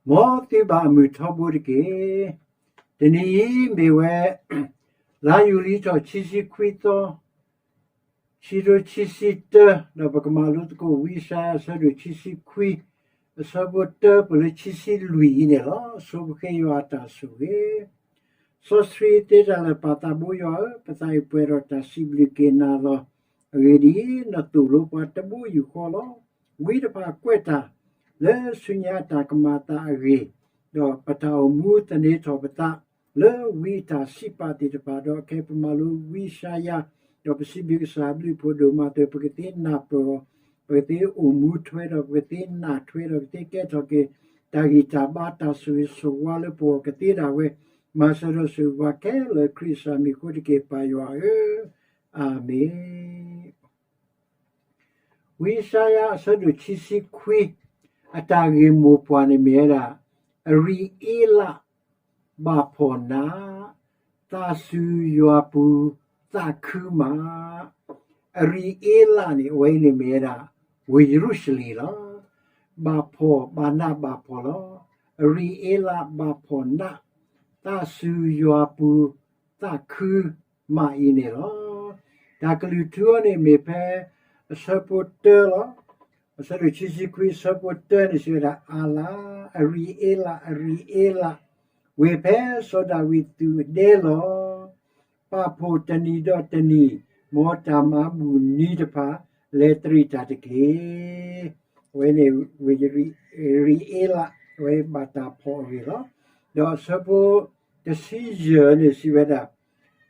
မ်သုဘၣ်အမုာ်ထီဘိတက့ၢ်. တနံၤအံၤမ့ၢ်ဝဲ လါယူၤလံထီၣ်ခံဆံခွံသီ ခံကထိခံဆံတၢ, ဒီးပကမၤလိသကိးဝံယၡါယၤအဆၢဒိၣ်ခံဆံခွံ အဆၢဖိတၢ ပလၢခံဆံလွံၢ်အံၤန့ၣ်လီၤ. ဆိပဃ့ယွၤအတၢ်ဆိၣ်ဂ့ၤ, စီဆှံသ့တၢ်လၢာ်ပာ်သးဘိယွၤဧၢ, ပသးအံၤပှဲၤဒီးတၢ်စံးဘျုးက့ၤနၤလီၤ. အဂ့ၢ်ဒ်အံၤ, နသိၣ်လိပှၤတဘိယူၢ်ဃီလီၤ. ဝံတဖၣ်ကွဲးတၢ်လၢဆူညါအတၢ်ကမၤအသးအဂ့ၢ်, ဒီးပတၢ်အိၣ်မူသန့ၤထီၣ်ပသး လၢဝံအတၢ်စံးပာ်သ့ၣ်တဖၣ်ဒီး ခဲအံၤပမၤလိဝံယၡါယၤ, ဒီးပစံးဘျုးကစၢ်ဘျုးဖှိၣ်ဒိၣ်မးအသိး ပကသ့နၢ်ပၢၢ်အီၤ, ပကသ့အိၣ်မူထွဲဒီး ပကသ့နၢ်ထွဲဒီး ကသ့ကဲထီၣ်က့ၤ တၢ်ဂံၢ်တၢ်ဘါ တၢ်ဆိၣ်ဂ့ၤဆိၣ်ဝါလၢပဂီၢ်ကသ့ဒၣ်ဝဲ, မၤစၢၤဒီးဆိၣ်ဂ့ၤပှၤခဲလၢာ်ခရံာ်အမံၤအဃိတက့ၢ် ပၢ်ယွၤဧၢ, အၤမ့ၣ်. ဝံယၡါယၤအဆၢဒိၣ်ခံဆံခွံ အတၢ်ဂ့ၢ်မိၢ်ပှၢ်န့ၣ်မ့ၢ်ဝဲဒၣ် အရံအ့လး ဘၣ်ဖှီၣ်နး, သးစူၤယွၤပူၤ သးခုမး. အရံအ့လးန့ၣ် အဝဲအံၤန့ၣ်မ့ၢ်ဝဲဒၣ် ဝ့ၢ်ယရူၤၡလ့ၣ်လီၤ. ဘၣ်ဖှီၣ်ဘၣ်နးဘၣ်ဖှီၣ်လီၤ. အရံအ့လးဘၣ်ဖှီၣ်နး, သးစူၤယွၤပူၤ သးခုမးအံၤန့ၣ်လီၤ. တၢ်ကလုၢ်ထူအီၤန့ၣ်မ့ၢ်ဖဲ အဆၢဖိတၢလီၤ. အဆၢဒိၣ်ခံဆံခွံ အဆၢဖိတၢန့ၣ် စံးဝဲဒၣ် အါလါ, အရံအ့လး, အရံအ့လး, ဝ့ၢ်ဖဲစီၤဒၤဝံးသူၣ်အဒဲလီၤ. ပာ်ဖှိၣ်တနံၤဒီးတနံၤ, မ်တၢ်မၤဘူၣ်နံၤတဖၣ် လဲၤတရံးတၢ်တက့ၢ်. အဝဲန့ၣ် ဝ့ၢ်ရံအ့လး အဝဲဘၣ်တၢ်ဖှီၣ်အဂ့ၢ်လီၤ. ဒီးအဆၢဖိတဆံယဲၢ်န့ၣ်စံးဝဲဒၣ်,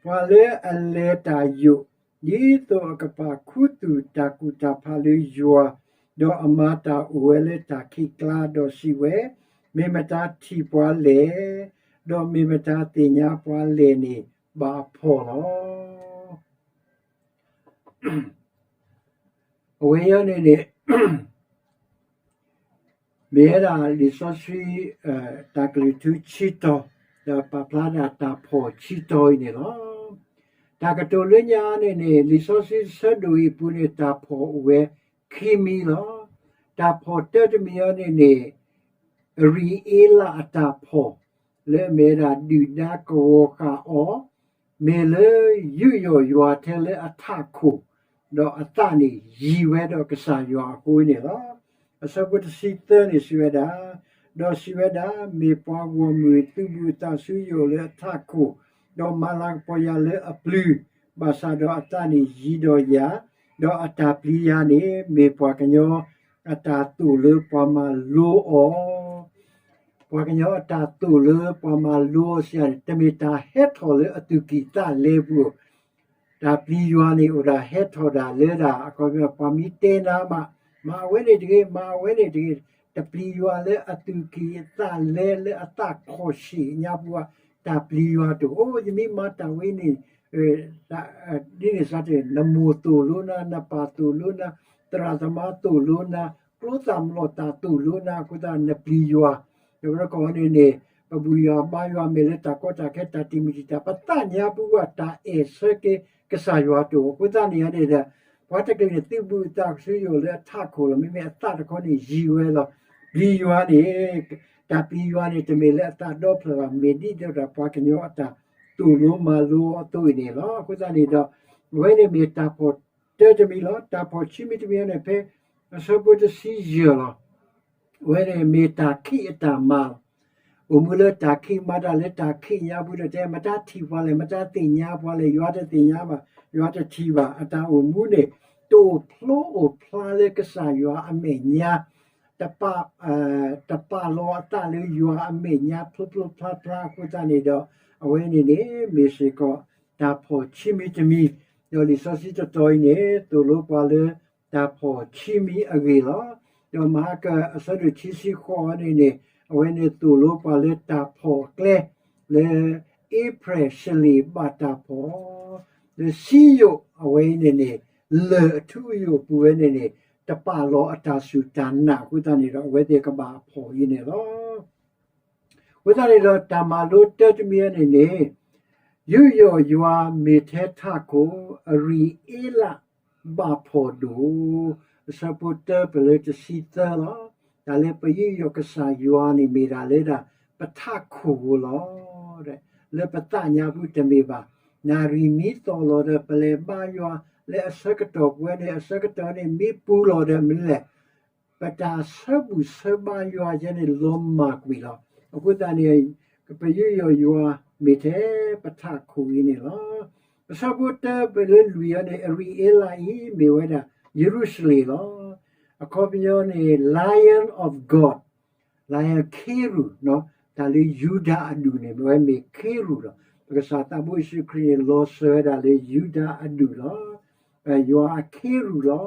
ပှၤလၢအလဲၤတၢ်ယိာ် ဒ်သိးအကပာ်ခူသူၣ်တၢ်ကူၣ်တၢ်ဖးလၢယွၤ, ဒီးအမၤတၢ်အိၣ်ဝဲလၢတၢ်ခံးကျါ, ဒီးစံးဝဲ, မ့ၢ်မတၤထံၣ်ပှၤလဲၣ်, ဒီးမ့ၢ်မတၤသ့ၣ်ညါပှၤလဲၣ်န့ၣ် ဘၣ်အဖှီၣ်လီၤ. အဝဲအံၤန့ၣ်န့ၣ် မ့ၢ်ဝဲဒၣ်လံာ်စီဆှံ တၢ်ကလုၢ်ထူဆံတီၤ, ဒီးပာ်ဖျါဒၣ်တၢ်ဖှီၣ်ဆံတီၤအံၤန့ၣ်လီၤ. တၢ်ကတိၤလၢညါန့ၣ်န့ၣ် လံာ်စီဆှံဆၢဒိၣ်အံၤအပူၤန့ၣ် တၢ်ဖှီၣ်အိၣ်ဝဲခံမံၤလီၤ. တၢ်ဖှီၣ်တၢတမံၤအံၤန့ၣ်န့ၣ် အရံအ့လးအတၢ်ဖှီၣ် လၢအမ့ၢ်ဝဲဒၣ်ဒုၣ်ဒါကဝီၤဃာ်အီၤ, မ့ၢ်လၢယူးယီၣ်ယွၤထဲလၢအထးခိၣ်, ဒီးအသးန့ၣ်ယံၤဝဲဒီးကစၢ်ယွၤအဃိန့ၣ်လီၤ. အဆၢဖိတဆံသၢန့ၣ်စံးဝဲဒၣ်, ဒီးစံးဝဲဒၣ်, မ့ၢ်ပှၤဂီၢ်မုၢ်သုးဘူးအသးဆူယအိၣ်လၢအထးခိၣ်, ဒီးမၤလၤကပီၤယၤလၢအပျုၤ, ဘၣ်ဆၣ်ဒီးအသးန့ၣ်ယံၤဒီးယၤ, ဒီးအတၢ်ပျံၤယၤန့ၣ် မ့ၢ်ပှၤကညီအတၢ်သိၣ်လၢပှၤမၤလိအီၤ ပှၤကညီအတၢ်သိၣ်လၢပှၤမၤလိအီၤစံးန့ၣ် တမ့ၢ်တၢ်ဟဲထီၣ်လၢအသူၣ်ကံၢ်သးလဲပူၤ, တၢ်ပျံၤယွၤန့ၣ်အိၣ်ဒၣ်ဟဲထီၣ်ဒၣ်လၢဒၣ် အခီပညီပှၤမ့ၢ်တဲနၤမး, မၤအဝဲန့ၣ်တဂ့ၤ, မၤအဝဲန့ၣ်တဂ့ၤ, တပျံၤယွၤလၢအသူၣ်ကံၢ်အသးလဲလၢအသးခီၣ်ဆံးညါပူၤဘၣ်, တၢ်ပျံၤယွၤတအိၣ်, ယမ့ၢ်မၤတၢ်ဝဲန့ၣ် ဒ်န့ၣ်စ့ၢ်ကီး နမိၢ်သိၣ်လိနၤ, နပၢ်သိၣ်လိနၤ, သရၣ်သမါသိၣ်လိနၤ, ကျိသၣ်မလီၤသၣ်သိၣ်လိနၤအဃိသတး နပျံၤယွၤ, ဒီးပတကီၢ်န့ၣ်န့ၣ် ပဘူၣ်ယွၤဘါယွၤ မ့ၢ်လၢတၢ်ကီတၢ်ခဲ တၢ်တံာ်မုၢ်တံာ်တာ် ပသးညါပူၤဘၣ် တၢ်အဲၣ်ဆၢက့ၤကစၢ်ယွၤတအိၣ်, အဃိသတးန့ၣ်န့ၣ်ဒီး ပှၤတကလုာ်န့ၣ် သုးဘူးအသးဆူယအိၣ်လၢအထးခိၣ်လီၤ, မ့မ့ၢ်အသးတခီန့ၣ်ယံၤဝဲလီၤ. ပျံၤယွၤန့ၣ် တၢ်ပျံၤယွၤန့ၣ် တမ့ၢ်လၢအသးဒီဖျၢၣ်ဘၣ်, မ့ၢ်ဒ်သိးဒီးပှၤကညီအတၢ်သိၣ်လိမၤလိအီၤအသိးအံၤန့ၣ်လီၤ. အဃိသတးန့ၣ်ဒီး အဝဲန့ၣ်မ့ၢ်တၢ်ဖှီၣ်တၢတမံၤလီၤ. တၢ်ဖှီၣ်ခံမံၤတမံၤန့ၣ် ဖဲအဆၢဖိတဆံယဲၢ်လီၤ. အဝဲန့ၣ်မ့ၢ်တၢ်ခံးအတၢ်မၤလီၤ. အိၣ်မူလၢတၢ်ခံး မၤတၢ်လၢတၢ်ခံးညါပူၤဒီး တဲမတၤထံၣ်ပှၤလဲၣ်, မတၤသ့ၣ်ညါပှၤလဲၣ်, ယွၤတသ့ၣ်ညါဘၣ်, ယွၤတထံၣ်ဘၣ်, အတၢ်အိၣ်မူန့ၣ် တအိၣ်ဖျိအိၣ်ဖျါလၢကစၢ်ယွၤအမဲာ်ညါ, တပာ်, တပာ်လီၤအသးလၢယွၤအမဲာ်ညါ ဖျိဖျိဖျါဖျါအဃိသတးန့ၣ်ဒီး အဝဲန့ၣ်န့ၣ် မ့ၢ်စ့ၢ်ကီးတၢ်ဖှီၣ်ခံမံၤတမံၤ, ဒီးလံာ်စီဆှံတတီၤအံၤန့ၣ် သိၣ်လိပှၤလၢတၢ်ဖှီၣ်ခံမံၤအဂ့ၢ်လီၤ. ဒီးမဟါကအဆၢဒိၣ်ခံဆံဃိးအံၤန့ၣ်န့ၣ် အဝဲန့ၣ်သိၣ်လိပှၤလၢတၢ်ဖှီၣ်အကျဲ လၢအ့ဖြဲၣ်ဆလ့ၣ်ဘၣ်တၢ်ဖှီၣ်, လၢစံယိၣ်အဝဲအံၤန့ၣ်န့ၣ် လၢၢ်အထူအယိာ်ပူၤဝဲန့ၣ်န့ၣ် တပာ်လီၤအတၢ်စူၢ်တၢ်နာ်အဃိသတးန့ၣ်ဒီး အဝဲသ့ၣ်ကဘၣ်အဖှီၣ်အံၤန့ၣ်လီၤ. အဃိသတးန့ၣ်ဒီး တၢ်မၤလိတၢတမံၤအံၤန့ၣ်န့ၣ် ယူးယီၣ်ယွၤမ့ၢ်ထဲထးခိၣ်, အရံအ့လးဘၣ်ဖှီၣ်ဒိၣ်, အဆၢဖိတၢပလၢတဆံသၢလီၤ. တၢ်လၢပယူးယီၣ်ကစၢ်ယွၤန့ၣ်မ့ၢ်ဒၣ်လၢဒၣ် ပထးခိၣ်ဧိၤလီၤ. လၢပသးညါပူၤတမ့ၢ်ဘၣ်. နၣ်ရံၣ်မံသီၣ်လီၤဒီး ပလဲၤဘါယွၤလၢအဆၢကတီၢ်ပဝဲန့ၣ် အဆၢကတီၢ်န့ၣ်မ့ၢ်ပူၤလီၤဒီးမနုၤလဲၣ် ပတၢ်ဆၢဘူၣ်ဆၢဘါယွၤယဲန့ၣ်လီၤမၢ်ကွံာ်လီၤ. အဃိသတးန့ၣ် ပယူးယီၣ်ယွၤမ့ၢ်ထဲပထးခိၣ်အံၤန့ၣ်လီၤ. အဆၢဖိတၢပလၢလွံၢ်အံၤန့ၣ် အရံၣ်အ့လးအံၤ မ့ၢ်ဝဲဒၣ် ယရူၤၡလ့ၣ်လီၤ. အခီပညီန့ၣ် Lion of God, Lion ခ့ရူၢ်, တၢ်လၢယူဒၤအဒူၣ်န့ၣ် မ့ၢ်ဝဲမ့ၢ်ခ့ရူၢ်လီၤ. ပကစၢ်သးဘိယ့ၣ်ၡူးခရံာ်န့ၣ် လီၤစၢၤဝဲဒၣ်လၢယူဒၤအဒူၣ်လီၤ. ယွၤအခ့ရူၢ်လီ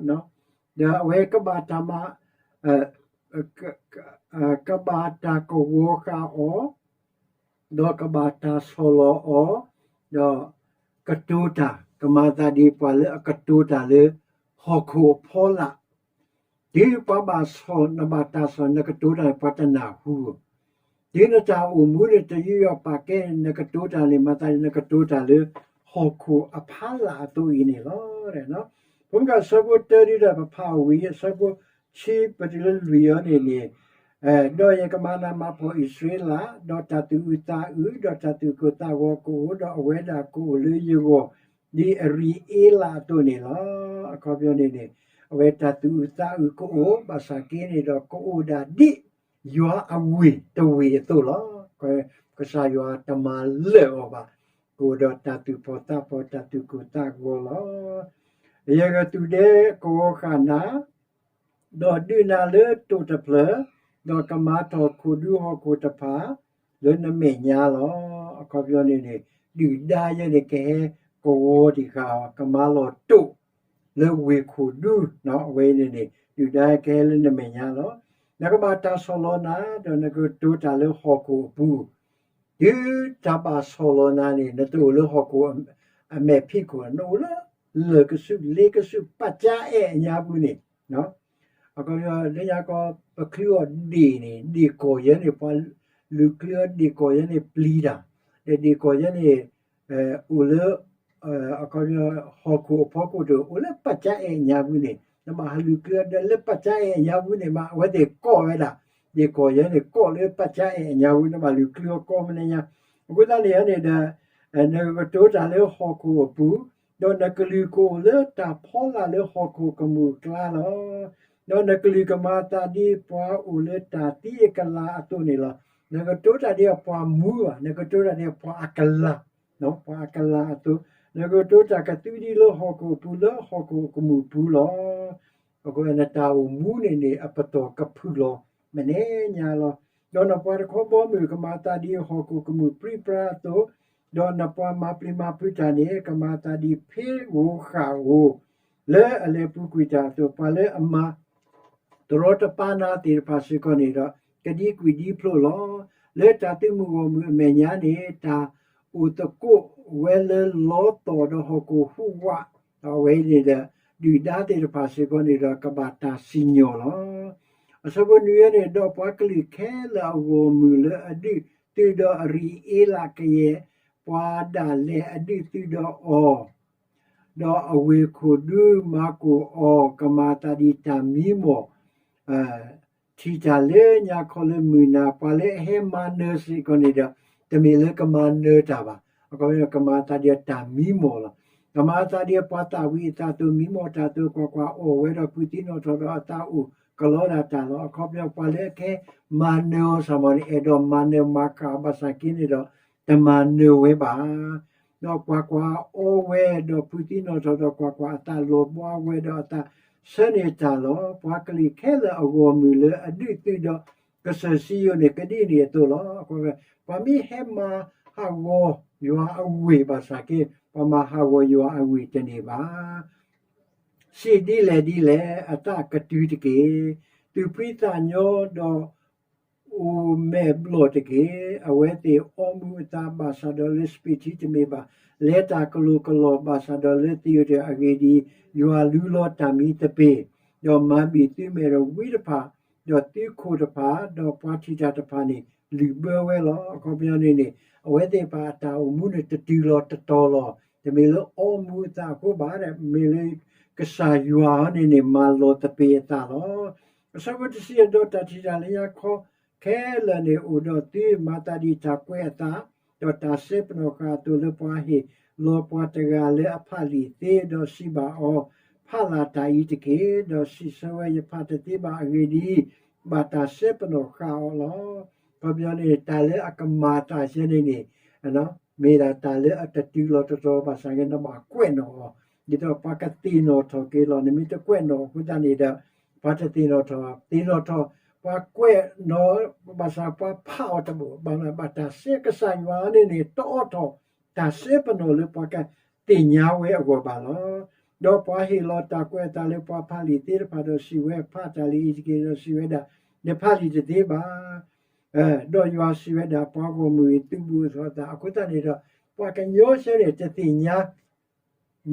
ၤ. ဒီးအဝဲကဘၣ်တၢ်မၤ ကဘၣ်တၢ်ကဝီၤဃာ်အီၤ, ဒီးကဘၣ်တၢ်ဆီၣ်လီၤအီၤ, ဒီးကတိၤတၢ်, ကမၤသးဒ်ပှၤလၢအကတိၤတၢ်လၢ ဟီၣ်ခိၣ်အဖီလာ်, တုၤပှၤဘၣ်ဆီၣ် နဘၣ်တၢ်ဆီၣ် နကတိၤတၢ်န့ၣ် ပှၤတနၢ်ဟူ, တုၤနတၢ်အိၣ်မူန့ၣ် တယူးယီၣ်ပာ်ကဲန့ၣ် နကတိၤတၢ်န့ၣ် မၤသးဒ်နကတိၤတၢ်လၢ ဟီၣ်ခိၣ်အဖီလာ်အသိးအံၤန့ၣ်လီၤ. ဖဲမ့ၢ်က အဆၢဖိတၢဒ်ဒီး ပဖးဝံၤ အဆၢဖိခံ ပတုၤလၢလွံၢ်အံၤန့ၣ်န့ၣ်, ဒီးယကမၤနးမၤဖှီၣ်အံၣ်စရ့လး, ဒီးတၢ်သူၣ်အုးသးအုး, ဒီးတၢ်သူၣ်ကိၢ်သးဂီၤကအိၣ်, ဒီးအဝဲဒၣ်ကအိၣ်လၢယဂီၢ်, ဒ်အရံၣ်အ့လးအသိးန့ၣ်လီၤ. အခီပညီန့ၣ်န့ၣ်, အဝဲတၢ်သူၣ်အုးသးအုးကအိၣ်, ဘၣ်ဆၣ်က့န့ၣ်ဒီး ကအိၣ်ဒၣ်ဒ်ယွၤအဝ့ၢ်တဝ့ၢ်အသိးလီၤ. ကစၢ်ယွၤတမၤလၢာ်အီၤဘၣ်, ကအိၣ်ဒီးတၢ်သူၣ်ဖှီၣ်သးဖှီၣ် တၢ်သူၣ်ကိၢ်သးဂီၤလီၤ. ယကသူၣ်ဒဲကဝီၤဃာ်နၤ, ဒီးဒုးနၤလၢတိာ်တဖျၢၣ်, ဒီးကမၤထီၣ်ခိၣ်ဒူဟီၣ်ခိၣ်တဖၣ်လၢနမဲာ်ညါလီၤ. အခီပညီန့ၣ်န့ၣ်, ဒုၣ်ဒါယဲန့ၣ်ကဟဲကဝီၤတံၢ်ဃာ်အီၤ, ကမၤလီၤတိာ်လၢဝ့ၢ်ခိၣ်ဒူ, အဝဲန့ၣ်န့ၣ် ဒုၣ်ဒါကဟဲလၢနမဲာ်ညါလီၤ. နကဘၣ်တၢ်ဆီၣ်လီၤနၤ, ဒီးနကတိၤတၢ်လၢဟီၣ်ခိၣ်အပူၤ, တုၤတၢ်ဘၣ်ဆီၣ်လီၤနၤန့ၣ် နတအိၣ်လၢဟီၣ်ခိၣ်အမဲာ်ဖံးခိၣ်, နအိၣ်လၢ လၢၢ်ကဆူၣ်လ့ကဆူၣ် ပၢ်ကၠါအဲၣ်အညါပူၤန့ၣ်, လၢညါကီ ပချုးအီၤဒ့ၣ်န့ၣ် ဒ့ၣ်ကီၢ်ယဲန့ၣ် ပှၤလူၤချုးအီၤဒ့ၣ်ကီၢ်ယဲန့ၣ် ပျံၤတၢ်, ဒီးဒ့ၣ်ကီၢ်ယဲန့ၣ် အိၣ်လၢ အခီပညီ ဟီၣ်ခိၣ်အဖီခိၣ်တအိၣ်လၢပၢ်ကၠါအဲၣ်အညါပူၤန့ၣ် နဘၣ်ဟးလူၤချုးအီၤဒီးလၢပၢ်ကၠါအဲၣ်အညါပူၤန့ၣ်မး အဝဲသ့ၣ်ကီၢ်ဝဲဒၣ်, ဒ့ၣ်ကီၢ်ယဲန့ၣ် ကီၢ်လၢပၢ်ကၠါအဲၣ်အညါပူၤ နဘၣ်လူၤချုးအီၤကီၢ်မနုၤညါ, အဃိသတးန့ၣ်န့ၣ်ဒီး နကကတိၤတၢ်လၢဟီၣ်ခိၣ်အပူၤ, ဒီးနကလုၢ်ကအိၣ်လၢတၢ်ဖီလာ်လၢဟီၣ်ခိၣ်ကမူၣ်အကျါလီၤ. ဒီးနကလုၢ်ကမၤသးဒ်ပှၤအိၣ်လၢတၢ်သံအကလၤအသိးန့ၣ်လီၤ. နကတိၤတၢ်ဒ်အပှၤမူဘၣ်, နကတိၤတၢ်ဒ်အပှၤအကလၤ, ပှၤအကလၤအသိး, နကတိၤတၢ်ကသုဒံလၢဟီၣ်ခိၣ်အပူၤလၢဟီၣ်ခိၣ်အကမူၣ်ပူၤလီၤ. အဃိနတၢ်အိၣ်မူန့ၣ်န့ၣ် အပတီၢ်ကဖုၣ်လီၤမနုၤညါလီၤ. ဒီးနပှၤတခီဘီမုၢ်ကမၤသးဒ်ဟီၣ်ခိၣ်ကမူၣ်ပြံပြါအသိး, ဒီးနပှၤမၤပျံၤမၤဖုးတၢ်န့ၣ် ကမၤသးဒ်ဖ့ဧိၤဃာ်ဧိၤ လၢအလဲၤပူၤကွံာ်တၢ်အသိး, ပှၤလၢအမၤ တရီတပါနၤသ့ၣ်တဖၣ်စ့ၢ်ကီးန့ၣ်ဒီး ကဒံကွံာ်ဒံဖျိးလီၤ. လၢတၢ်သုးမုၢ်ဂီၢ်မုၢ်အမဲာ်ညါန့ၣ် တၢ်အိၣ်သကိးဝဲလၢလီသီၣ်ဒီးဟီၣ်ခိၣ်ဟူးဝး, ဒီးအဝဲအံၤန့ၣ်ဒီး ဒုၣ်ဒါသ့ၣ်တဖၣ်စ့ၢ်ကီးန့ၣ်ဒီး ကဘၣ်တၢ်စံၣ်ညီၣ်လီၤ. အဆၢဖိနွံန့ၣ်, ဒီးပှၤကလုာ်ခဲလၢာ်အဂီၢ်မုၢ်လၢအဒုးသုးဒီးအရံၣ်အ့လးကယဲၢ်, ပှၤဒၣ်လဲာ်အဒုးသုးဒီးအီၤ ဒီးအဝ့ၢ်ခိၣ်ဒူမၤကိၢ်အီၤ, ကမၤသးဒ်တၢ်မံမီၢ် ထံၣ်တၢ်လၢညါခီလၢမုၢ်နၤ, ပှၤလၢအဟဲမၤနၢၤစ့ၢ်ကီးန့ၣ်ဒီး တမ့ၢ်လၢကမၤနၢၤတၢ်ဘၣ်. အခီပညီ ကမၤသးဒ်တၢ်မံမီၢ်လီၤ. ကမၤသးဒ်ပှၤသးဝံၣ်အသးအသိး မံမီၢ်တၢ်အသိး ကွၢ်ကွၢ်, အီၣ်ဝဲဒီးဖုးသံနီၣ်ထီၣ်ဒီးအသးအိၣ်ကလီဒၣ်တၢ်လီၤ. အခီပညီ ပှၤလၢအကဟဲမၤနၢၤအီၤစ့ၢ်ကီးန့ၣ် အဲၣ်ဒိးမၤနၢၤမၤဃၣ်ဘၣ်ဆၣ်က့န့ၣ်ဒီး တမၤနၢၤဝဲဘၣ်. ဒီးကွၢ်ကွၢ်, အီၣ်ဝဲဒီးဖုးသံနီၣ်ထီၣ်ဒီး ကွၢ်ကွၢ်, အသးလီၤဘှါဝဲဒီးအသးဆၢန့ၢ်တၢ်လီၤ. ပှၤကလုာ်ခဲလၢာ်အဂီၢ်မုၢ်လၢအဒုးသုးဒီးကစၢၢ်စံယိၣ်န့ၣ် ကဒံန့ၣ်အသိးလီၤ. ပှၤမ့ၢ်ဟဲမၤဟးဂီၤယွၤအဝ့ၢ်ဘၣ်ဆၣ်က့, ပှၤမၤဟးဂီၤယွၤအဝ့ၢ်တန့ၢ်ဘၣ်. စံးဒ်လဲၣ်ဒ်လဲၣ်, အသးကတုၤတက့ၢ်. သူၣ်ဖှံသးညီဒီး အိၣ်မဲာ်ဘျီၣ်တက့ၢ်. အဝဲသ့ၣ်အီမူၤအသးဘၣ်ဆၣ်ဒီးလၢစပံးထံတမ့ၢ်ဘၣ်, လဲၤတၢ်ကလိၤကလီၤဘၣ်ဆၣ်ဒီးလၢသယုၢ်တဂၤအဂ့ၢ်ဒ်အံၤ, ယွၤလူလီၤတၢ်မံသပ့ၤ, ဒီးမၤဘံၣ်သုမဲာ်ဒီးဝံတဖၣ်, ဒီးသုခိၣ်တဖၣ်, ဒီးပှၤထံၣ်တၢ်တဖၣ်န့ၣ် လုၣ်ဘၢဝဲလီၤ. အခီပညီန့ၣ်န့ၣ် အဝဲသ့ၣ်တဖၣ်အတၢ်အိၣ်မူန့ၣ် တတုၤလီၤတတီၤလီၤ. တမ့ၢ်လၢအီမူၤအသးအဃိဘၣ်, မ့ၢ်လၢကစၢ်ယွၤန့ၣ်န့ၣ် မၤလီၤသပ့ၤအသးလီၤ. အဆၢဖိတဆံယဲၢ်, ဒီးတၢ်ထံၣ်တၢ်လၢညါခီခဲလၢာ်န့ၣ် အိၣ်ဒီးသု, မၤသးဒ်တၢ်ကွဲးအသး, ဒီးတၢ်စဲပနီၣ်ဃာ်အသိးလၢပှၤဟ့ၣ်လီၤပှၤတဂၤလၢအဖးလံာ်သ့, ဒီးစံးဘၣ်အီၤ, ဖးလၢ်တၢ်အံၤတက့ၢ်, ဒီးစံးဆၢဝဲ, ယဖးတသ့ဘၣ်အဂ့ၢ်ဒ်အံၤ, ဘၣ်တၢ်စဲပနီၣ်ဃာ်အီၤလီၤ. အခီပညီန့ၣ် တၢ်လၢအကမၤအသးယဲန့ၣ်န့ၣ် မ့ၢ်ဒၣ်တၢ်လၢအတတုၤလီၤတတီၤဘၣ်ဆၣ်ဂ့ၤ နဘၣ်ကွဲးနီၣ်အီၤ, ဒ်သိးပှၤကသ့ၣ်နီၣ်ထီၣ်က့ၤလီၤ. နမ့ၢ်တကွဲးနီၣ်အဃိသတးန့ၣ်ဒီး ပှၤတသ့ၣ်နီၣ်ထီၣ်, သ့ၣ်နီၣ်ထီၣ်, ပှၤကွဲးနီၣ်, ဘၣ်ဆၣ်ပှၤဖးအီၤတဘၣ်, ဘၣ်မနုၤဘၣ်တၢ်စဲ, ကစၢ်ယွၤန့ၣ်န့ၣ် တအိးထီၣ် တၢ်စဲပနီၣ်လၢပှၤကသ့ၣ်ညါဝဲအဂီၢ်ဘၣ်လီၤ. ဒီးပှၤဟ့ၣ်လီၤတၢ်ကွဲးအသးလၢပှၤဖးလံာ်သ့တဖၣ်ဒီးစံးဝဲ, ဖးတၢ်လံာ်အံၤတက့ၢ်, ဒီးစံးဝဲဒၣ်, နဖးလံာ်တသ့ဘၣ်. ဒီးယွၤစံးဝဲဒၣ်, ပှၤဂီၢ်မုၢ်အံၤ သုဘူၣ်ထီၣ်အသးအဃိသတးန့ၣ်ဒီး ပှၤကညီဆၢန့ၣ် တသ့ၣ်ညါ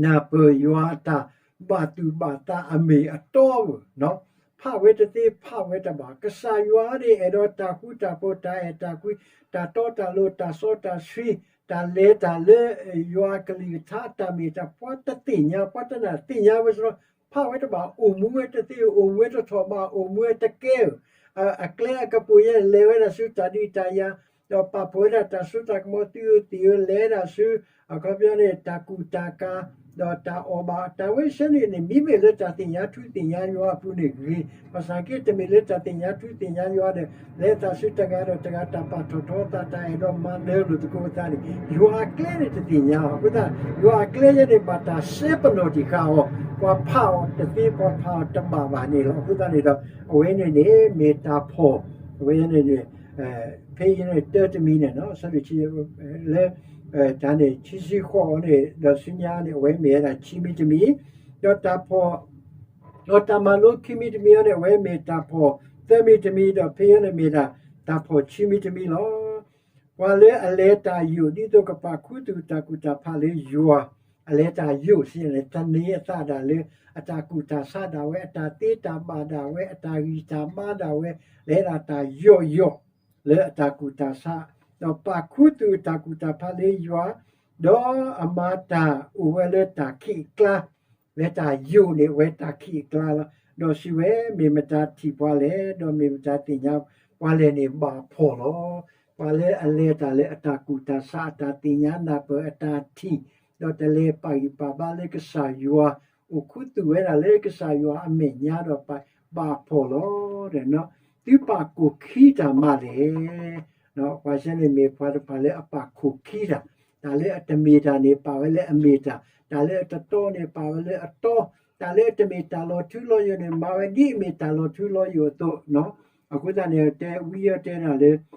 နၢ်ပၢၢ်ယွၤအတၢ်ဘၣ်သူၣ်ဘၣ်သးအမ့ၢ်အတီဧိၤ, ဖးဝဲတသ့ ဖးဝဲတဘၣ်. ကစၢ်ယွၤန့ၣ် အဲၣ်ဒိးတၢ်ဃူတၢ်ဖိး တၢ်အဲၣ်တၢ်ကွံ တၢ်တီတၢ်လိၤ တၢ်စီတၢ်ဆှံ တၢ်လဲၤတၢ်လၢယွၤအကလုၢ်ကထါ တၢ်မ့ၢ်တၢ် ပှၤတသ့ၣ်ညါ ပှၤတနာ်သ့ၣ်ညါဝဲစ့ၢ်ကီး ဖးဝဲတဘၣ် အိၣ်မူဝဲတသ့ အိၣ်မူဝဲတထီၣ်ဘၣ် အိၣ်မူဝဲတကဲဧိၤ အကျဲအကပိာ်ယဲန့ၣ် လဲၤဝဲဒၣ်ဆူတၢ်ဒုးတၢ်ယၤ ဒီးပာ်ဖှိၣ်ဝဲဒၣ်တၢ်စိတၢ်ကမီၤ သုးဧိၤသံးဧိၤ လဲၤဒၣ်ဆူ အခီပညီန့ၣ် တၢ်ကူၣ်တၢ်ကၤ ဒီးတၢ်အီၣ်ဘၣ် တၢ်ဝဲဆၢန့ၣ်န့ၣ် မ့မ့ၢ်လၢတၢ်သ့ၣ်ညါထူသ့ၣ်ညါယွၤအပူၤန့ၣ်ဂ့ၤ, ဘၣ်ဆၣ်က့ တမ့ၢ်လၢတၢ်သ့ၣ်ညါထူသ့ၣ်ညါယွၤဒီး လဲၤသးဆူတဂၤဒီးတဂၤ တၢ်ပာ်ထီၣ်ထီသး တၢ်အဲၣ်ဒိးမၤနၢၤလိာ်သကိးအသးန့ၣ် ယွၤအကျဲန့ၣ်တသ့ၣ်ညါအီၤ အဃိသတး ယွၤအကျဲယဲန့ၣ် ဘၣ်တၢ်စဲပနီၣ်တံၢ်ဃာ်အီၤ, ပှၤဖးအီၤတသ့ ပှၤဖးအီၤတဘၣ်ဘၣ်န့ၣ်လီၤ. အဃိသတးန့ၣ်ဒီး အဝဲန့ၣ်န့ၣ် မ့ၢ်တၢ်ဖီၣ်, အဝဲန့ၣ်န့ၣ် ဖဲအံၤန့ၣ်တၢတမံၤန့ၣ် ဆၢဒိၣ်ဆံ လၢ တၢ်န့ၣ် ခံဆံဃိးအီၤန့ၣ် ဒီးဆူညါန့ၣ် အဝဲမ့ၢ်ဝဲဒၣ်ခံမံၤတမံၤ, ဒီးတၢ်ဖီၣ် ဒီးတၢ်မၤလိခံမံၤတမံၤအီၤန့ၣ် အဝဲမ့ၢ်တၢ်ဖီၣ်သၢမံၤတမံၤ ဒီးဖဲအံၤန့ၣ်မ့ၢ်ဒၣ် တၢ်ဖီၣ်ခံမံၤတမံၤလီၤ. ပှၤလၢအလဲၤတၢ်ယိာ် ဒ်သိးကပာ်ခူသူၣ်တၢ်ကူၣ်တၢ်ဖးလၢယွၤ, အလဲၤတၢ်ယိာ်စ့ၢ်န့ၣ် သန့ၤအသးဒၣ်လၢ အတၢ်ကူၣ်တၢ်ဆးဒၣ်ဝဲ အတၢ်သ့တၢ်ဘၣ်ဒၣ်ဝဲ အတၢ်ဂံၢ်တၢ်ဘါဒၣ်ဝဲ လဲၤဒၣ်တၢ်ယိာ်ယိာ် လၢအတၢ်ကူၣ်တၢ်ဆး, ဒီးပာ်ခူသူၣ်အတၢ်ကူၣ်တၢ်ဖးလၢယွၤ, ဒီးအမၤတၢ်အိၣ်ဝဲလၢတၢ်ခံးအကျါ, လၢတၢ်ယိာ်န့ၣ် အဝဲတၢ်ခံးအကျါလီၤ. ဒီးစံးဝဲ မ့ၢ်မတၤထံၣ်ပှၤလဲၣ်, ဒီးမ့ၢ်မတၤသ့ၣ်ညါပှၤလဲၣ်န့ၣ် ဘၣ်ဖီၣ်လီၤ. ပှၤလၢအလဲၤတၢ်လၢအတၢ်ကူၣ်တၢ်ဆး အတၢ်သ့ၣ်ညါနၢ်ပၢၢ်အတၢ်ထံၣ်, ဒီးတလဲၤပာ်ဂံၢ်ပာ်ဘါလၢကစၢ်ယွၤ, အိၣ်ခူသူၣ်ဝဲဒၣ်လၢကစၢ်ယွၤအမဲာ်ညါဒီး ဘၣ်ဖီၣ်လီၤ. သုပာ်ကိၣ်ခံတၢ်မးလဲၣ်. ပှၤဆၢန့ၣ်မ့ၢ်ပှၤတဖၣ်လၢအပာ်ခိၣ်ခံတၢ်, တၢ်လၢအတမ့ၢ်တၢ်န့ၣ် ပာ်ဝဲလၢအမ့ၢ်တၢ်, တၢ်လၢအတတီန့ၣ် ပာ်ဝဲလၢအတီ, တၢ်လၢအတမ့ၢ်တၢ်လီၤထူလီၤယိာ်န့ၣ် မၤဝဲဒ်အမ့ၢ်တၢ်လီၤထူလီၤယိာ်အသိး, အဃိသတးန့ၣ် တဲဝံအီၤတဲဒၣ်လၢ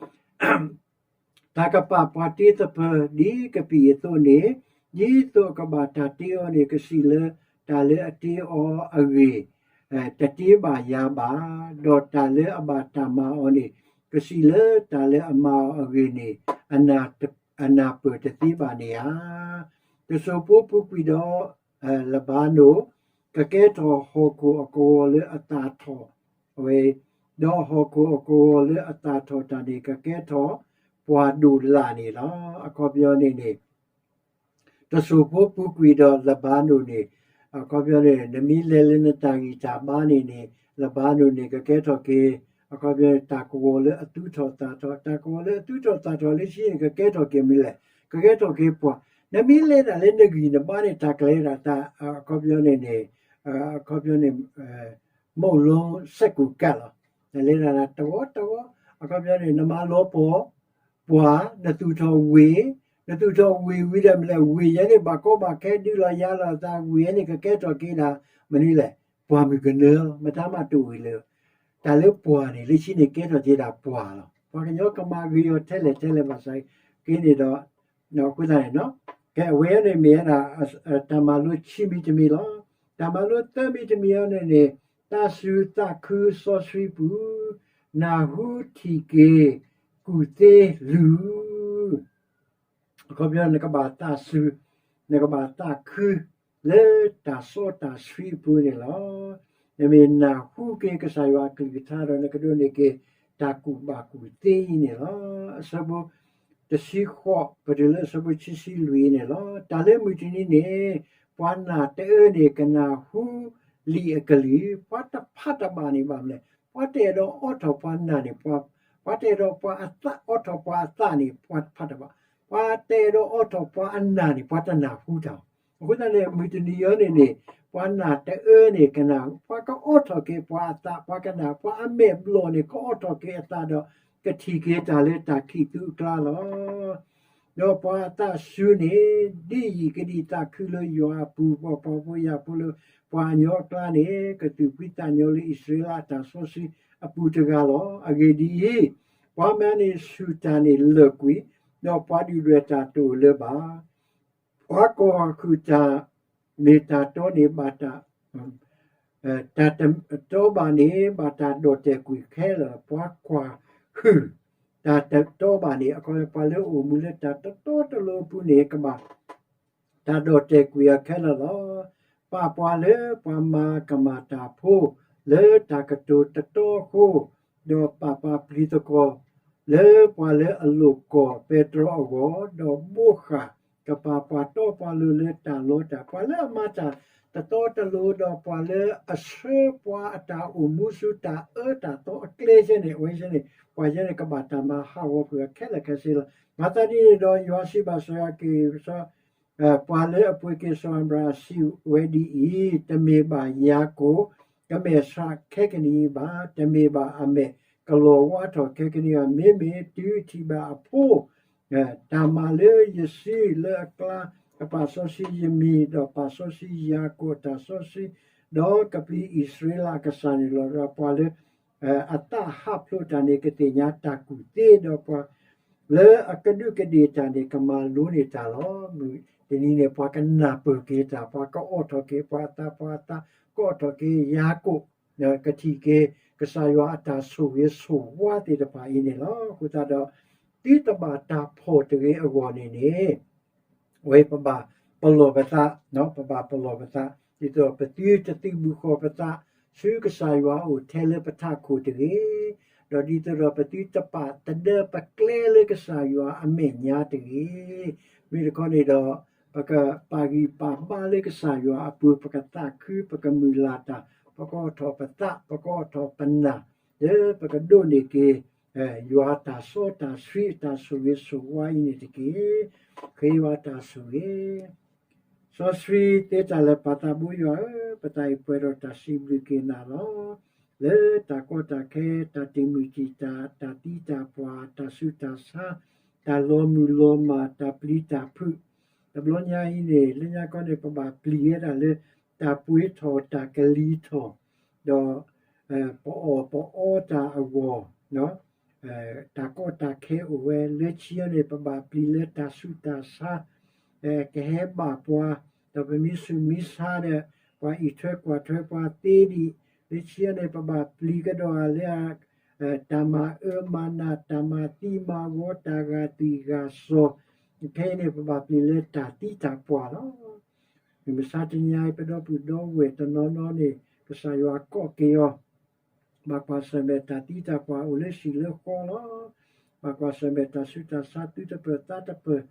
တၢ်ကပာ်ပှၤတ့သပၢၤဒ်ကပံာ်အသိးန့ၣ်, ဒ်သိးအကဘၣ်တၢ်တ့အီၤန့ၣ် ကစံးလၢတၢ်လၢအတ့အီၤအဂ့ၢ် တတ့ဘၣ်ယၤဘၣ်, ဒီးတၢ်လၢအဘၣ်တၢ်မၤအီၤန့ၣ် ကစံးလၢတၢ်လၢအမၤအီၤအဂ့ၢ်န့ၣ် အနၢ်ပၢၢ်တသ့ဘၣ်န့ၣ်ဧါ. တစိၢ်ဖိပူၤကွံာ်ဒီး လဘါနိၣ်, ကကဲထီၣ်ဟီၣ်ခိၣ်အကဝီၤလၢအသၣ်ထီၣ်ဝဲ, ဒီးဟီၣ်ခိၣ်အကဝီၤလၢအသၣ်ထီၣ်တၢ်န့ၣ် ကကဲထီၣ်ပှၢ်ဒိၣ်လာ်န့ၣ်လီၤ. အခီပညီန့ၣ်န့ၣ် တစိၢ်ဖိပူၤကွံာ်ဒီးလဘါနိၣ်န့ၣ်, အခီပညီန့ၣ် နမ့ၢ်လဲၤလၢနတၢ်ဂံၢ်တၢ်ဘါန့ၣ်န့ၣ် လဘါနိၣ်န့ၣ် ကကဲထီၣ်က့ၤ အခီပညီန့ၣ် တၢ်ကဝီၤလၢအသူၣ်ထီၣ်သၣ်ထီၣ်, တၢ်ကဝီၤလၢအသူၣ်ထီၣ်သၣ်ထီၣ်လၢခံန့ၣ် ကကဲထီၣ်က့ၤမနုၤလဲၣ်, ကကဲထီၣ်က့ၤပှၢ်. နမ့ၢ်လဲၤဒၣ်လၢနဂံၢ်နဘါန့ၣ် တၢ်ကလဲၤဒၣ်သး အခီပညီန့ၣ်န့ၣ်, အခီပညီန့ၣ် မုၢ်လီၤစဲးကိၣ်ကးလီၤ. နလဲၤဒၣ်တဝီတဝီ, အခီပညီန့ၣ် နမၤလီၤပှီၢ် ပှၢ်, နသူၣ်ထီၣ်ဝ့ၢ်, နသူၣ်ထီၣ်ဝ့ၢ်ဝံၤဒီးမနုၤလဲၣ်, ဝ့ၢ်ယဲန့ၣ် ဘၣ်ကီဘၣ်ခဲဒုးလီၤယၤလီၤသး ဝ့ၢ်ယဲန့ၣ် ကကဲထီၣ်က့ၤဒၣ်မနုၤလဲၣ်, ပှၢ်မုၢ်ကနၢလီၤ. မတၤမးတအိၣ်ဝံၤလၢ တၢ်လၢပှၢ်န့ၣ် လၢခံန့ၣ်ကဲထီၣ်က့ၤဒၣ်ပှၢ်လီၤ. ပှၤကညီကမၤဂ့ၤအီၤထဲလဲၣ်ထဲလဲၣ်ဘၣ်ဆၣ်က့န့ၣ်ဒီး အဃိသတးန့ၣ် ကဲ အဝဲန့ၣ်မ့ၢ်ဝဲဒၣ် တၢ်မၤလိခံမံၤတမံၤလီၤ. တၢ်မၤလိသၢမံၤတမံၤအံၤန့ၣ်န့ၣ် သးစူၤသးခုစီဆှံပူၤ, နၢ်ဟူထံၣ်က့ၤ ကူၣ်သ့လုၢ် အခီပညီ နကဘၣ်သးစူၤ, နကဘၣ်သးခု လၢတၢ်စီတၢ်ဆှံအပူၤန့ၣ်လီၤ. နမ့ၢ်နၢ်ဟူက့ၤကစၢ်ယွၤအကလုၢ်ကထါဒီး နကဒိးန့ၢ်က့ၤ တၢ်ကူၣ်ဘၣ်ကူၣ်သ့အံၤန့ၣ်လီၤ. အဆၢဖိ တဆံဃိး ပတုၤလၢအဆၢဖိခံဆံလွံၢ်အံၤန့ၣ်လီၤ. တၢ်လၢမုၢ်တနံၤန့ၣ် ပှၤနာ်တအၢန့ၣ် ကနၢ်ဟူလံာ်အကလုၢ်, ပှၤတဖးတဘၣ်န့ၣ်ဘၣ်မနုၤလဲၣ် ပှၤတအဲၣ်ဒိးအိးထီၣ်ပှၤနာ်န့ၣ် ပှၤတအဲၣ်ဒိးပှၤအသး အိးထီၣ်ပှၤအသးန့ၣ် ပှၤဖးတဘၣ်, ပှၤတအဲၣ်ဒိးအိးထီၣ်ပှၤအနာ်န့ၣ် ပှၤတနၢ်ဟူတၢ်. အဃိသတးန့ၣ် မုၢ်တနံၤအံၤန့ၣ်န့ၣ် ပှၤနာ်တအၢန့ၣ် ကနၢ်ဟူ ပှၤကအိးထီၣ်က့ၤပှၤအသး ပှၤကနၢ် ပှၤအမဲာ်ဘျီၣ်န့ၣ် ကအိးထီၣ်က့ၤအသးဒီး ကထံၣ်က့ၤတၢ်လၢတၢ်ခံးသူအကျါလီၤ. ဒီးပှၤအသးစူၤန့ၣ် ဒ်ယံာ်ကဒံးသးခုလၢယွၤအပူၤ, ပှၤဖှီၣ်ဖိယာ်ဖိလၢပှၤအညီအကျါန့ၣ် ကသူၣ်ဖှံသးညီလၢအံၣ်စရ့လးအတၢ်စီဆှံအပူၤတဂၤလီၤ. အဂ့ၢ်ဒ်အံၤ, ပှၤမၤန့ၢ်ဆူၣ်တၢ်န့ၣ်လၢာ်ကွံာ်, ဒီးပှၤဒုၣ်ဒွဲၣ်တၢ်တအိၣ်လၢၤဘၣ်. ပှၤကီၢ်ဃုာ်တၢ် မ့ၢ်တၢ်တီန့ၣ်ဘၣ်တၢ် တၢ်တတီဘၣ်န့ၣ် ဘၣ်တၢ်ဒီၣ်တဲာ်ကွံာ်ခဲလၢာ်, ပှၤကွၢ်ဟုၣ်တၢ်တတီဘၣ်န့ၣ် အခီပညီ ပှၤလၢအအိၣ်မူလၢတၢ်တတီတလိၤအပူၤန့ၣ် ကဘၣ်တၢ်ဒီၣ်တဲာ်ကွံာ်အီၤခဲလၢာ်လီၤ. ပာ်ပှၤလၢပှၤမၤကမၣ်တၢ်ဖိ လၢတၢ်ကတိၤတတီအဃိ, ဒီးပာ်ပှၤပျံၤသကွီၤ လၢပှၤလၢအလိာ်ကွီၢ်ပဲတြီအဂီၢ်, ဒီးဘိးဃၣ်ကပာ်ပှၤတီပှၤလိၤလၢတၢ်လီတၢ်, ပှၤလၢအမၤတၢ်တတီတလိၤ ဒီးပှၤလၢအဆှၢပှၤအတၢ်အိၣ်မူဆူတၢ်အၢတၢ်သီအကျဲယဲန့ၣ် အဝဲယဲန့ၣ် ပှၤယဲန့ၣ် ကဘၣ်တၢ်မၤဟးဂီၤကွံာ်အီၤခဲလၢာ်ခဲဆ့လီၤ. မၤသးဒ်န့ၣ်ဒီး ယွၤစံးဘၣ်စီၤယၤကိာ် ပှၤလၢအပှ့ၤက့ၤစီၤအၤဘြၤဟၣ်စံးဝဲဒ်အံၤ, တမ့ၢ်ဘၣ်ယၤကိာ် ကမဲာ်ဆှးခဲကနံၣ်အံၤဘၣ်, တမ့ၢ်ဘၣ်အမဲာ်ကလီၤဝါထီၣ်ခဲကနံၣ်အံၤဘၣ်, မ့မ့ၢ်တုၤထံၣ်ဘၣ်အဖိ တၢ်မၤလၢယစုလၢအကျါ ကပာ်စီဆှံယမံၤ ဒီးပာ်စီဆှံယၤကိာ်အတၢ်စီဆှံ, ဒီးကပျံၤအံၣ်စရ့လးအကစၢ်န့ၣ်လီၤ. ဒီးပှၤလၢ အသးဟးဖျိးတၢ်န့ၣ် ကသ့ၣ်ညါတၢ်ကူၣ်သ့, ဒီးပှၤလၢအကဒူးကဒ့ၣ်တၢ်န့ၣ် ကမၤလိန့ၢ်တၢ်လီၤ. မုၢ်တနံၤန့ၣ် ပှၤကနၢ်ပၢၢ်က့ၤတၢ်, ပှၤကအိးထီၣ်က့ၤပှၤအသး, ပှၤအသးကအိးထီၣ်က့ၤယၤကိာ်, ကထံၣ်က့ၤ ကစၢ်ယွၤအတၢ်ဆိၣ်ဂ့ၤဆိၣ်ဝါသ့ၣ်တဖၣ်အံၤန့ၣ်လီၤ. အဃိသတးဒီး သုတဘၣ်တၢ်ဖှီၣ်တဂ့ၤအဂီၢ်န့ၣ်န့ၣ် ဝဲပဘၣ်ပလီၢ်ပသး, ပဘၣ်ပလီၢ်ပသး, ဒ်သိးပသုတသုးဘူးဃီၤပသး ဆူကစၢ်ယွၤအအိၣ်ထဲလၢပထးခိၣ်တဂ့ၤ, ဒီးဒ်သိးဒီးပသုတပာ်သဒၢပကျဲ လၢကစၢ်ယွၤအမဲာ်ညါတဂ့ၤ. မ့ၢ်တခီန့ၣ်ဒီး ပကပာ်ဂံၢ်ပာ်ဘါလၢကစၢ်ယွၤအပူၤ, ပကသးခု, ပကမုၢ်လၢ်တၢ်, ပကအိးထီၣ်ပသး, ပကအိးထီၣ်ပနၢ်, လၢပကဒိးန့ၢ်က့ၤ ယွၤတၢ်စီတၢ်ဆှံအတၢ်ဆိၣ်ဂ့ၤဆိၣ်ဝါအံၤန့ၣ်တက့ၢ်. ဃ့ယွၤတၢ်ဆိၣ်ဂ့ၤ စီဆှံသ့တၢ်လၢာ် ပၢ်သးဘိယွၤဧၢ, ပသးအံၤပှဲၤဒီးတၢ်စံးဘျုးက့ၤနၤလီၤ. လၢတၢ်ကီတၢ်ခဲ, တၢ်တံာ်မုၢ်တံာ်တာ်, တၢ်သံတၢ်ပှၢ်, တၢ်ဆူးတၢ်ဆါ, တၢ်လီၤမုၢ်လီၤမၢ်, တၢ်ပျံၤတၢ်ဖုး, တဘျီညါအံၤန့ၣ် လၢညါခီန့ၣ် ပဘၣ်ပျံၤဝဲဒၣ်လၢ တၢ်ပှ့ၤထီၣ်တၢ်ကလံၤထီၣ်, ဒီး ပအီၣ်ပအီတၢ်အဂီၢ် တၢ်ကီတၢ်ခဲအိၣ်ဝဲ, လၢခံန့ၣ် ပဘၣ်ပျံၤလၢတၢ်ဆူးတၢ်ဆါ ကဟဲဘၣ်ပှၤ, ဒီးပမ့ၢ်ဆူးမ့ၢ်ဆါဒီး ပှၤအံးထွဲကွၢ်ထွဲပှၤသ့ဒံး, လၢခံန့ၣ် ပဘၣ်ပျံၤကဒီးလၢ တၢ်မၤအၢမၤနး, တၢ်မၤသံမၤဝီ, တၢ်ဂာ်သွံၣ်ဂာ်စီၤ, ခဲအံၤန့ၣ် ပဘၣ်ပျံၤလၢတၢ်သံတၢ်ပှၢ်လီၤ. မုၢ်မဆါတနံၤအံၤ ပဒီပုၢ်ဒီဝဲၢ်တနီၤနီၤန့ၣ် ကစၢ်ယွၤကိးက့ၤအီၤ ဘၣ်ကွၢ်ဆၢၣ်မဲာ်တၢ်သံတၢ်ပှၢ်အိၣ်လၢဟံၣ်လၢဃီလီၤ. ဘၣ်ကွၢ်ဆၢၣ်မဲာ်တၢ်ဆူးတၢ်ဆါသူတပၢၢ်သးတပၢၢ်,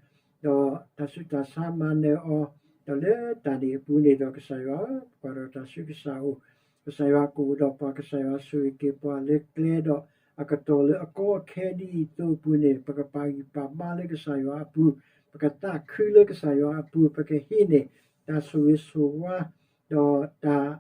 ဒီးတၢ်ဆူးတၢ်ဆါမၤနၢၤအီၤ, ဒီးလၢတၢ်န့ၣ်အပူၤန့ၣ်ဒီး ကစၢ်ယွၤ ပကွၢ်ဒီးတၢ်ဆူးကစၢ်အိၣ်, ကစၢ်ယွၤကအိၣ်ဒီးပှၤ, ကစၢ်ယွၤဆိၣ်ဂ့ၤက့ၤပှၤလၢကျဲဒီး အကတီၢ်လၢအကီအခဲဒ်အံၤအသိးအပူၤန့ၣ် ပကပာ်ဂံၢ်ပာ်ဘါလၢကစၢ်ယွၤအပူၤ, ပကသးခုလၢကစၢ်ယွၤအပူၤ, ပကဟံးန့ၢ်တၢ်ဆိၣ်ဂ့ၤဆိၣ်ဝါ, ဒီးတၢ်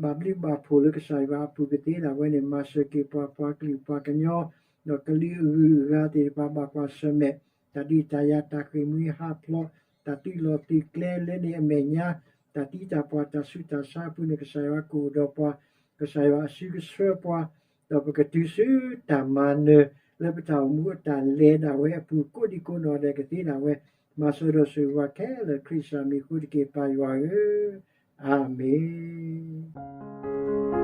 ဘၣ်ဘျုးဘၣ်ဖှိၣ်လၢကစၢ်ယွၤအပူၤကသ့ဒၣ်ဝဲန့ၣ် မၤစၢၤက့ၤပှၤ, ပှၤကလုာ်ပှၤကညီ, ဒီးကလုာ်အဂုၤအဂၤသ့ၣ်တဖၣ် ဘၣ်ကွၢ်ဆၢၣ်မဲာ် တၢ်ဒုးတၢ်ယၤ တၢ်ဃ့ၢ်မှံဟးဖျိး, တၢ်သုးလီၢ်သုးကျဲလၢန့ၣ်အမဲာ်ညါ, တၢ်သံတၢ်ပှၢ် တၢ်ဆူးတၢ်ဆါအပူၤန့ၣ် ကစၢ်ယွၤကအိၣ်ဒီးပှၤ, ကစၢ်ယွၤအစုကဆှၢပှၤ, ဒီးပကတုၤဆူတၢ်မၤနၢၤ လၢပတၢ်အိၣ်မူအတၢ်လဲၤဒၣ်ဝဲအပူၤ ကိးဒံကိးနီၢ်ဒဲးကသ့ဒၣ်ဝဲ, မၤစၢၤဒီးဆိၣ်ဂ့ၤပှၤခဲလၢာ် ခရံာ်ကစၢ်မံၤအဃိတက့ၢ် ပၢ်ယွၤဧၢ, အၤမ့ၣ်.